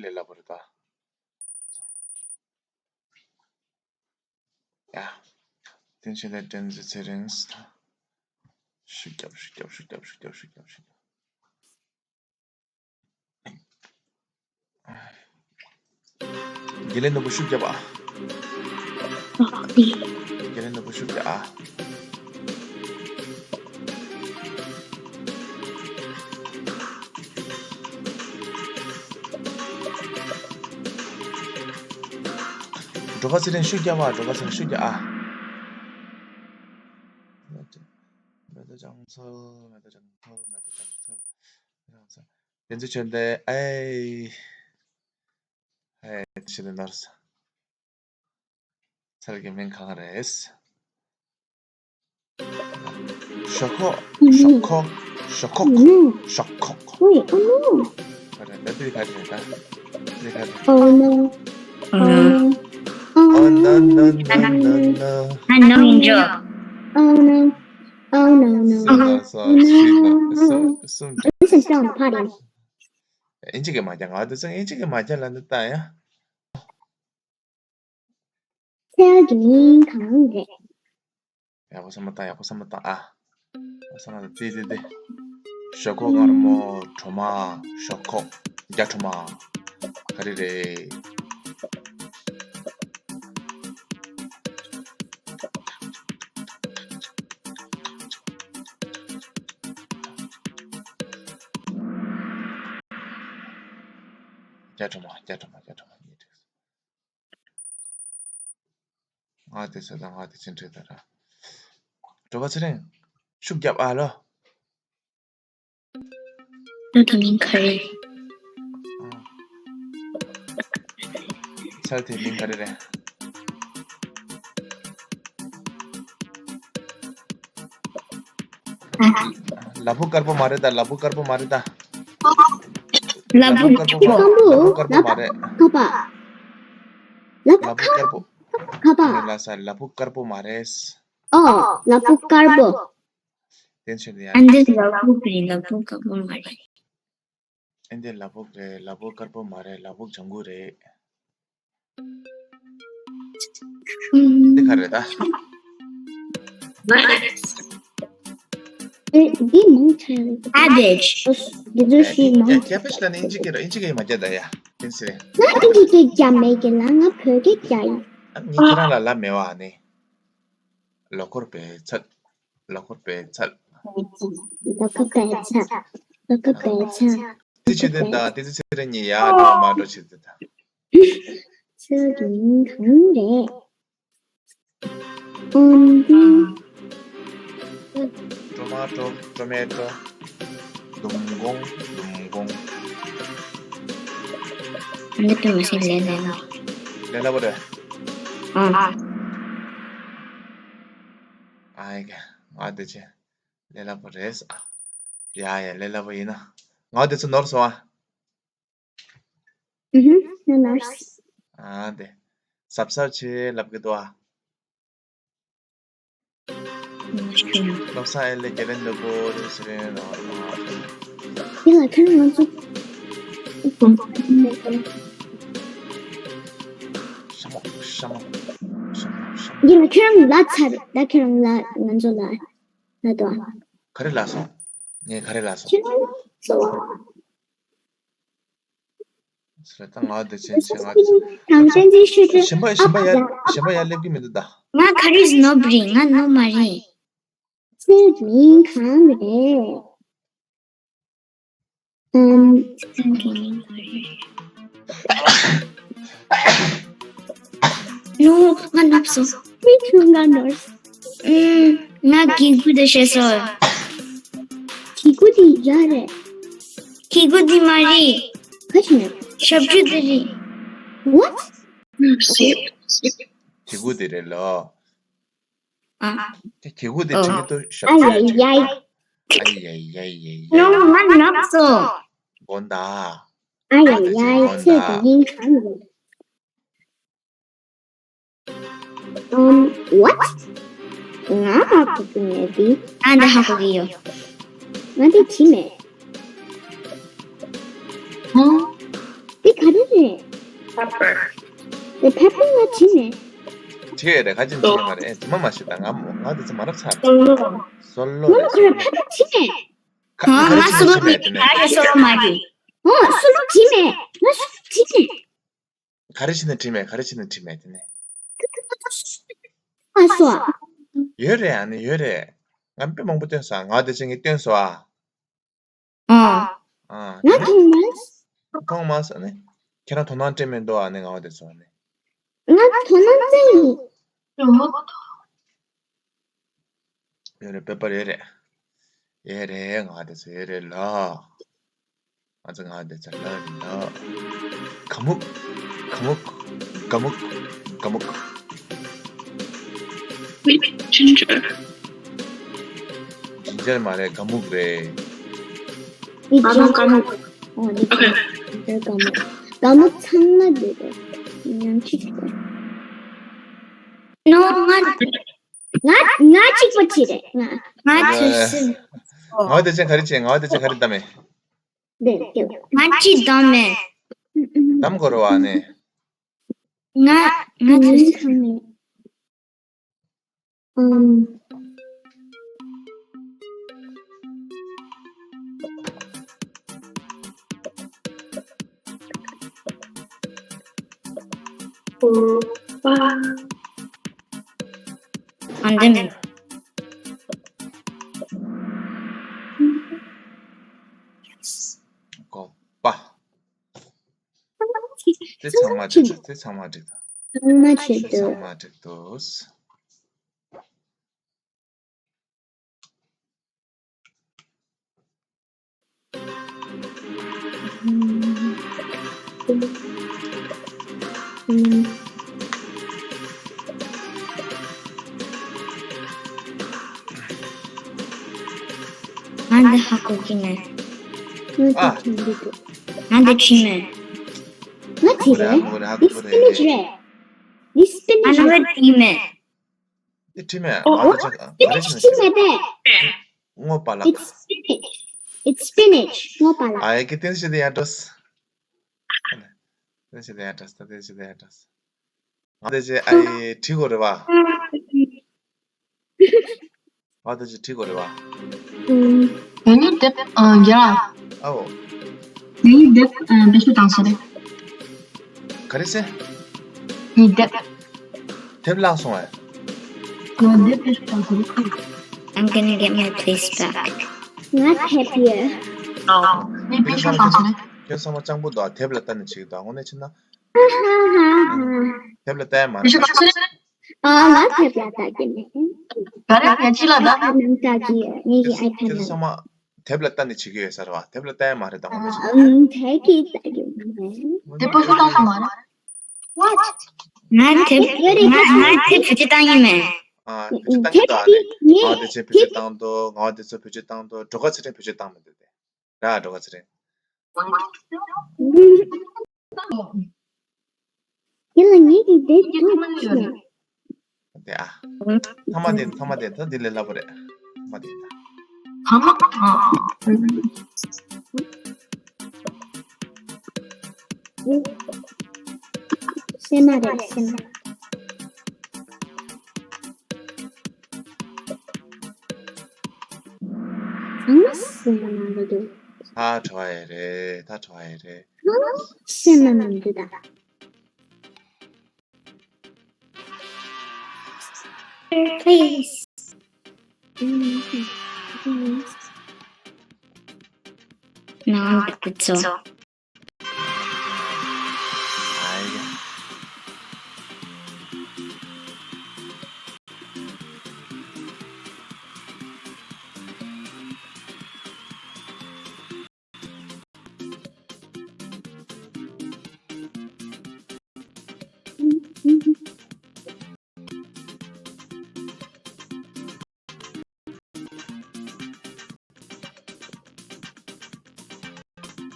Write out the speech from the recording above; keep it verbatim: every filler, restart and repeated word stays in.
ལས་སླ་པོ་རེད་ད། ཡ། དེ་བྱས་ནས་བསྟན་འཛིན་ཚེ་རིང་། ཤུགས་རྒྱབ་ཤུགས་རྒྱབ་ཤུགས་རྒྱབ་ཤུགས་རྒྱབ་ཤུགས་རྒྱབ། དགེ་ལེགས་ནོར་བུ་ཤུགས་རྒྱབ་ཨ། དགེ་ལེགས་ནོར་བུ་ཤུགས་རྒྱབ་ཨ། འགྲོ་ཁ་ཚེ་རིང་ཤུགས་རྒྱབ་ཨ། འགྲོ་ཁ་ཚེ་རིང་ཤུགས་རྒྱབ་ཨ། མེ་ཏོག་ལྗང་ཚ། མེ་ཏོག་ལྗང་ཚ། མེ་ཏོག་ལྗང་ཚ། ལྗང་ཚ། བསྟན་འཛིན་ཆོས་ལྡན། ཨེ། ཨེ། ཆོས་ལྡན་ནོར། ཚལ་གྱི་མིང་གང་རེད། ཞོག་ཁོག་ཞོག་ཁོག་ཞོག་ཁོག་ཞོག་ཁོག་ཨོ་ནོ། ཨོ་ནོ། ཨ་རེ། ད་དེ་ག་རེ་རེད་ད། དེ་ག་རེ། ཨོ་ནོ། ཨོ་ནོ། ཨོ་ནོ་ནོ་ནོ་ནོ་ནོ། ཨ་ནོ་ཡིན་འགྲོ། ཨོ་ནོ། ཨོ་ནོ་ནོ། སུ་ལ་སོ་སུ་ལ་སུ་སུ། Listen to the party. ཨིན་ཇི་གི་མ་རྒྱག་ང་དེ་ཚོ་ཨིན་ཇི་གི་མ་རྒྱག་ལ་འདི་ལྟ་ཡ། ཚལ་གྱི་མིང་གང་རེད། ཡག་པོ་བསམ་བློ་བཏང་། ཡག་པོ་བསམ་བློ་བཏང་ཨ། བསམ་བློ་བཏང་། ཏི་ཏི་ཏི། ཞོག་ཁོག་མངར་མོ་གྲོ་མ། ཞོག་ཁོག་རྒྱ་གྲོ་མ། ག་རེ་རེད། རྒྱ་གྲོ་མ། རྒྱ་གྲོ་མ། རྒྱ་གྲོ་མ། ང་དེ་ཚོ་དང་ང་དེ་ཚོ་འདྲེས་ད་ར། འགྲོ་བ་ཚེ་རིང་། ཤུགས་རྒྱབ་ཨ་ལོ། ལོ་དེ་མིང་ག་རེ། ཚལ་དེ་མིང་ག་རེ་རེད། ལ་ཕུག་དཀར་པོ་མ་རེད་ད། ལ་ཕུག་དཀར་པོ་མ་རེད་ད། ལ་ཕུག་དཀར་པོ། ལ་ཕུག་དཀར་པོ་མ་རེད། ཁ་པ། ལ་ཕུག་དཀར་པོ། ཁ་པ། ལ་ས། ལ་ཕུག་དཀར་པོ་མ་རེད། ཨོ། ལ་ཕུག་དཀར་པོ། བསྟན་ཆོས་ལྡན་ཡ། ཨ་འདི་ལ་ཕུག་རེད། ལ་ཕུག་དཀར་པོ་མ་རེད། ཨ་འདི་ལ་ཕུག་རེད། ལ་ཕུག་དཀར་པོ་མ་རེད། ལ་ཕུག་ལྗང་གུ་རེད། འདི་ག་རེད་ད། ཨེ། འདི་མང་ཆེ་རེད། Cabbage. འདི་ཚོ་ཞིག་མང་། ཡ། ཁེ་པེ་ཤི་ད་ནི་ཨིན་ཇི་སྐད་རེད། ཨིན་ཇི་སྐད་མ་རྒྱག་ད་ཡ། ཨིན་ཇི་རེད། ང་ཨིན་ཇི་སྐད་རྒྱག་མེད་ཀྱི་ལ། ང་བོད་སྐད་རྒྱག་ཡིན། ཨ་ནི་ཁྱེད་རང་ལ་ལབ་མེད་པ། ཨ་ནི། ལོ་འཁོར་པའི་ཚད། ལོ་འཁོར་པའི་ཚད། ལོ་འཁོར་པའི་ཚད། ལོ་འཁོར་པའི་ཚད། དེ་ཆོས་ལྡན་དང་བསྟན་འཛིན་ཚེ་རིང་གཉིས་ཡར་འགྲོ་མར་འགྲོ་བྱེད་དེ་དང་། ཚལ་གྱི་མིང་གང་རེད། ཨོ་འདི། ཊོ་མ་ཊོ། ཊོ་མེ་ཊོ། ལྡུམ་སྒོང་། ལྡུམ་སྒོང་། འདི་དཔེ་མི་སྲིད་ལས་སླ་ལ། ལས་སླ་པོ་རེད། ཨ། ཨ་ཡ། ང་དེ་ཆེ། ལས་སླ་པོ་རེད། ཡ་ཡ། ལས་སླ་པོ་ཡིན་ན། ང་དེ་ཚོ་ནོར་སོང་ཨ། ཨུ་ཧུ། ང་ནོར་སོང་། ཨ་དེ། གཟབ་གཟབ་བྱེད་ལབ་གི་འདུག་ཨ། བློ་བཟང་ཨེ་ལེ། དགེ་ལེགས་ནོར་བུ། བསྟན་འཛིན་ཚེ་རིང་། རོགས་རོགས། ཡ། ཁྱེད་རང་ང་ཚོ། ཤ་མོ་ཤ་མོ་ཤ་མོ་ཤ་མོ། ཡ། ཁྱེད་རང་ལབ་ཚར་རེད་ད། ཁྱེད་རང་ལབ། ང་ཚོ་ལབ། ལབ་དོ། ག་རེ་ལབ་སོང་། ངས་ག་རེ་ལབ་སོང་། ཁྱེད་རང་ཚོ། ད་ང་དེ་ཆེན་ཆེན་ང་དེ་ཆེན། གང་བསྟན་འཛིན་ཤོད་དེ། གཞན་པ་གཞན་པ་ཡར། གཞན་པ་ཡར་སླེབས་ཀྱི་མི་འདུག་ད། ང་ག་རེ་ནོར་བུ་རེད། ང་ནོར་མ་རེད། ཚལ་གྱི་མིང་གང་རེད། ཨམ། ཚལ་གྱི་མིང་གང་རེད། ལོ། ང་ནོར་སོང་། མི་ཁྱོད་ང་ནོར། ཨུམ། ང་གི་གུ་དེ་ཤེས་སོང་། གི་གུ་དེ་ཡ་རེད། གི་གུ་དེ་མ་རེད། ག་ཅི་ནས། ཞབས་ཀྱུ་དེ་རེད། What? གི་གུ་དེ་རེད་ལོ། ཨ། དེ་གི་གུ་དེ་ཨོ། དྲན་གྱི་འདུག་ཞབས་ཨ་ཡ་ཀྱུ་ཡ། ཨ་ཡ་ཡ་ཡ་ཡ། ནོ། ང་ནོར་སོང་། དགོངས་དག་ཨ་ཡ་ཡ། ཚལ་གྱི་མིང་གང་རེད། ཨམ། What? ང་ཧ་གོ་གི་མེད་དེ། ང་འདི་ཧ་གོ་གི་ཡོད། ང་འདི་བྲིས་མེད། ཧོ། འདི་ག་རེ་ ཨེ། Pepper. ཨེ། Pepper ང་བྲིས་མེད། བྲིས་ཡོད་རེད། ཁ་ཅིག་བྲིས་མེད་མ་རེད། ཨེ། དེ་མ་མ་ཤེས་ད། ང་ང་དེ་ཚོ་མ་རབས་ཚར། Solo. Solo མ་ལ་རེད། ཁོ་ར་Pepper བྲིས་མེད། ག- ཨ། ག་རེ་ང་བྱས་ནས་Solo བྲིས་མེད་དེ་ནས། ང་Solo མ་རེད། ཨོ། Solo བྲིས་མེད། ང་Solo བྲིས་མེད། ག་རེ་བྱས་ནས་བྲིས་མེད། ག་རེ་བྱས་ནས་བྲིས་མེད་དེ་ནས། ཨ་སོ། ཡོད་རེད། ཨ་ནི་ཡོད་རེད། ང་དཔེ་མང་པོ་བཏོན་སོང་། ང་དེ་བྱས་ངས་བཏོན་སོང་ཨ། ཨ། ཨ། ང་དེ་ནས་མཐོང་མ་སོང་། མཐོང་མ་སོང་ནི། ཁྱེད་རང་དོ་སྣང་སྤྲད་མེད་འདུག་ཨ་ནི་ང་བ་དེ་ཚོ་ནི། ང་དོ་སྣང་སྤྲད་ཡིན། ཡོད་རེད། Pepper ཡོད་རེད། ཡོད་རེད། ང་བ་དེ་ཚོ་ཡོད་རེད་ལ། ང་ཚོ་ང་བ་དེ་ཚོ་ལ་ལ། ག་མུག་ག་མུག་ག་མུག་ག་མུག With ginger. Ginger མ་རེད། ག་མུག་རེད། With ginger. ཨོ། འདི་ག་མུག་ག་མུག་ཚང་མ་འདི་རེད། ཉམས་ཆག་རེད། No ང་ང་ང་གཅིག་པ་གཅིག་རེད། ང་ང་གཅིག་སྲིད། ང་བ་དེ་ཚོ་ག་རེ་བྱས། ང་བ་དེ་ཚོ་ག་རེ་བདམས་མེད། ང་གཅིག་བདམས་མེད། བདམས་དགོས་རེད་བ་ནི། ང་ང་ཚོས་ཁང་ནས། ཨམ། ཨོ་པ། ཨ་འདི་མིན། ཀོ་པ། དེ་ཚང་མ་འགྲིག་འདུག་དེ་ཚང་མ་འགྲིག་འདུག་ཚང་མ་ཆེད་དུ། ཚང་མ་འགྲིག་འདུག་ང་འདི་ཧ་གོ་གི་མེད། ཨ། ང་འདི་བྲིས་མེད། ང་བྲིས་རེད། འདི་སྤི་ནི་ཅི་རེད། འདི་སྤི་ནི་ཅི་རེད། ང་བྲིས་མེད། འདི་བྲིས་མེད། ཨོ། ང་འདི་ཅག་སྤི་ནི་ཅི་བྲིས་མེད་པས། སྔོ་པ་ལ། It's spinach. It's spinach. སྔོ་པ་ལ། ཨ་ཡ་གི་ཏིན་ཤི་དེ་ཡ་འགྲོས། ཏིན་ཤི་དེ་ཡ་འགྲོས། ཏིན་ཤི་དེ་ཡ་འགྲོས། ང་དེ་ཅི་ཨ་ཡི་བྲིས་དགོས་རེད་བ། ང་དེ་ཅི་བྲིས་དགོས་རེད་བ། ངེད་གཉིས་དེབ་ཨ་རྒྱ། ཨའོ། ངེད་གཉིས་དེབ་ཨ་བེད་སྤྱོད་བཏང་ས་རེད། ག་རེ་ཟེར། ངེད་དེབ། དེབ་བརླག་སོང་ཨེ། ངེད་དེབ་བེད་སྤྱོད་བཏང་ས་རེད། I'm gonna get my place back. ང་དེབ་ཡོད། ངས་བེད་སྤྱོད་བཏང་ས་རེད། ཁྱོད་ཚང་མ་སྤྱང་པོ་འདུག་དེབ་ལ་ལྟ་ནས་བྱེད་ཀྱི་འདུག་དངོས་གནས་བྱས་ན། ཧ་ཧ་ཧ་ཧ། དེབ་ལ་ལྟ་ཡ་མ་རེད། ཨ་ང་དེབ་ལ་ལྟ་གི་མེད། ག་རེ་ཡ་ཅི་ལ་ལྟ། ནང་ལྟ་གི་ཡོད། ངེད་ཀྱི་ཁྱེད་iPad ཁྱེད་ཚོ་ནང་། ཚང་མ་དེབ་ལ་ལྟ་ནས་བྱེད་ཀྱི་ཡོད་ས་རེད་བ། དེབ་ལ་ལྟ་ཡ་མ་རེད་ད་དངོས་གནས་བྱས་ན། ཨ་ཨ་དེབ་ཀྱིས་ལྟ་གི་མེད། དེ་པོ་ཤོ་ལྟ་ས་མ་རེད། What? ང་དེབ་ང་ང་དེབ་བེད་སྤྱོད་བཏང་གི་མེད། ཨ་བེད་སྤྱོད་བཏང་གི་འདུག་ཨ་ནི། ང་དེ་ཚོས་བེད་སྤྱོད་བཏང་འདུག་ང་དེ་ཚོས་བེད་སྤྱོད་བཏང་འདུག་འགྲོ་ཁ་ཚེ་རིང་བེད་སྤྱོད་བཏང་མི་འདུག་དེ། ར་འགྲོ་ག་ཚེ་རིང་། དེ་ལ་ངེད་ཀྱི་དེབ་ཐོབ་ཤག་དེ་ཨ། ཐ་མ་དེ་ཐ་མ་དེ་ད་འདི་ལས་སླ་པོ་རེད། ཐ་མ་དེ་ད། ཐ་མ་ཨ། སེམས་མ་རེད་སེམས་མ། ཨང་སེམས་མ་མི་འདུག་ད་བྲོ་བ་ཡས་རེད། ད་བྲོ་བ་ཡས་རེད། ཨང་སེམས་མ་མི་འདུག་ད། Please. ནང་དུ་ཚོ།